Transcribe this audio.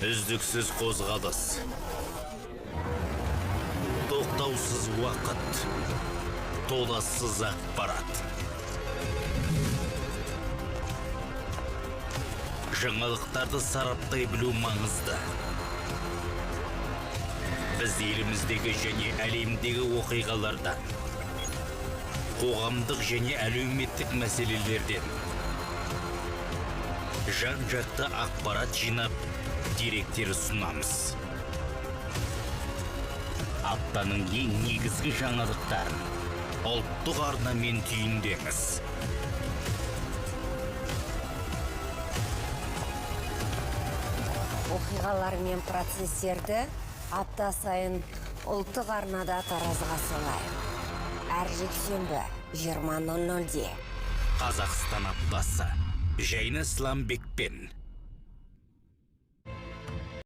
Үздіксіз қозғалыс, тоқтаусыз уақыт, толассыз ақпарат. Жаңалықтарды сараптай білу маңызды. Біз еліміздегі және әлемдегі оқиғалардан, қоғамдық және әлеуметтік мәселелерден жан-жақты ақпарат жинап, деректер ұсынамыз. Аптаның ең негізгі жаңалықтарын Ұлттық арнамен түйіндеңіз. Оқиғалар мен процестерді апта сайын Ұлттық арнада таразыға салайық. Әр жексенбі 20:00-де. Қазақстан аптасы. Жайна Исламбекпен.